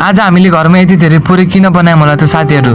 आज हामीले घरमा यति धेरै पुरी किन बनायौँ होला त साथीहरू।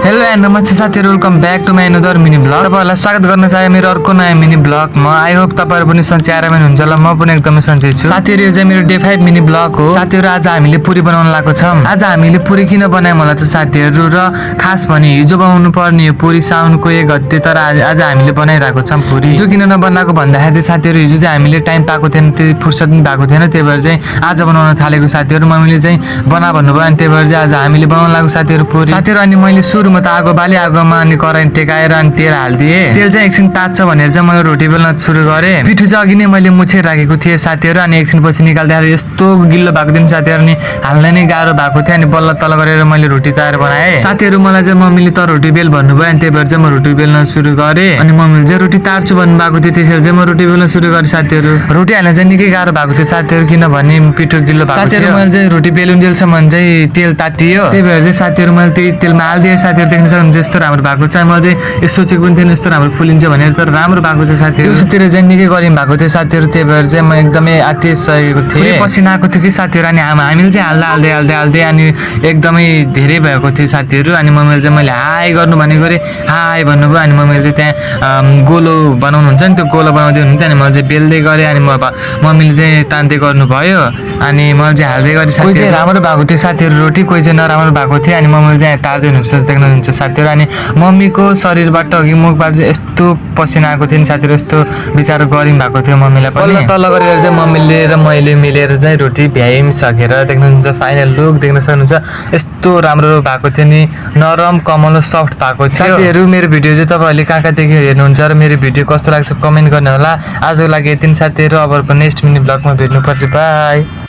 हेलो एन्ड नमस्ते साथीहरू, welcome back to my another mini vlog. तपाईँहरूलाई स्वागत गर्न चाहे मेरो अर्को नयाँ मिनी ब्लगमा। आई होप तपाईँहरू पनि सन्चै आरामै हुनुहुन्छ होला, म पनि एकदमै सन्चै छु। साथीहरू यो चाहिँ मेरो डे 5 मिनी ब्लग हो। साथीहरू आज हामीले पुरी बनाउन लागेको छौँ। आज हामीले पुरी किन बनायौँ होला त साथीहरू, र खास भने हिजो बनाउनु पर्ने यो पुरी साउनको 1 गते, तर आज हामीले बनाइरहेको छौँ पुरी। हिजो किन नबनाएको भन्दाखेरि चाहिँ साथीहरू हिजो चाहिँ हामीले टाइम पाएको थिएन, त्यही फुर्सद पनि भएको थिएन, त्यही भएर चाहिँ आज बनाउन थालेको साथीहरू। मम्मीले चाहिँ बना भन्नुभयो अनि त्यही भएर चाहिँ आज हामीले बनाउन लागेको साथीहरू पुरी। साथीहरू अनि मैले सुरुमा त आगो बाली, आगोमा अनि कराही टेकाएर अनि तेल हालिदिएँ। तेल चाहिँ एकछिन तात्छ भनेर चाहिँ मैले रोटी बेल्न सुरु गरेँ। पिठो चाहिँ अघि नै मैले मुछेर राखेको थिएँ साथीहरू, अनि एकछिन पछि निकाल्दाखेरि यस्तो गिल्लो भएको थियो साथीहरू, अनि हाल्न नै गाह्रो भएको थियो। अनि बल्ल तल गरेर मैले रोटी तयार बनाएँ साथीहरू। मलाई चाहिँ मम्मीले त रोटी बेल भन्नुभयो अनि त्यही भएर चाहिँ म रोटी बेल्न सुरु गरेँ। अनि मम्मीले चाहिँ रोटी तार्छु भन्नुभएको थियो, त्यसरी चाहिँ म रोटी बेल्न सुरु गरेँ साथीहरू। रोटी हाल्न चाहिँ निकै गाह्रो भएको थियो साथीहरू, किनभने पिठो गिल्लो भएको थियो। मैले चाहिँ रोटी बेलुन्जेलसम्म चाहिँ तेल तातियो, त्यही भएर चाहिँ साथीहरू मैले त्यही तेलमा हालिदिएँ साथीहरू। देख्न सक्नुहुन्छ यस्तो राम्रो भएको छ। मैले चाहिँ सोचेको पनि थिएन यस्तो राम्रो फुलिन्छ भनेर, तर राम्रो भएको छ साथीहरू। उसतिर चाहिँ निकै गरिम भएको थियो साथीहरू, त्यही भएर चाहिँ म एकदमै आत्तिसकेको थिएँ, पसिना आएको थियो कि साथीहरू। अनि हामीले चाहिँ हाल्दै अनि एकदमै धेरै भएको थियो साथीहरू। अनि मम्मीले चाहिँ मैले हाई गर्नु भनेको अरे हाई भन्नुभयो। अनि मम्मीले चाहिँ त्यहाँ गोलो बनाउनुहुन्छ नि, त्यो गोलो बनाउँदै हुनुहुन्थ्यो। अनि मैले चाहिँ बेल्दै गरेँ, अनि मम्मीले चाहिँ तान्दै गर्नुभयो, अनि मैले चाहिँ हाल्दै गरेँ। कोही चाहिँ राम्रो भएको थियो साथीहरू रोटी, कोही चाहिँ नराम्रो भएको थियो। अनि मम्मीले चाहिँ तार्दै हुनुहुन्छ देख्नुहुन्छ साथीहरू। अनि मम्मीको शरीरबाट अघि मुखबाट चाहिँ यस्तो पसिना आएको थियो नि साथीहरू, यस्तो बिचारो गरिम भएको थियो मम्मीलाई पनि। तल गरेर चाहिँ मम्मीले र मैले मिलेर चाहिँ रोटी भ्याइम सकेर देख्नुहुन्छ फाइनल लुक देख्न सक्नुहुन्छ, यस्तो राम्रो भएको थियो नि, नरम कमलो सफ्ट भएको थियो साथीहरू। मेरो भिडियो चाहिँ तपाईँहरूले कहाँदेखि हेर्नुहुन्छ र मेरो भिडियो कस्तो लाग्छ कमेन्ट गर्नु होला। आजको लागि यति नै साथीहरू, अब नेक्स्ट मिनी ब्लगमा भेट्नुपर्छ। बाई।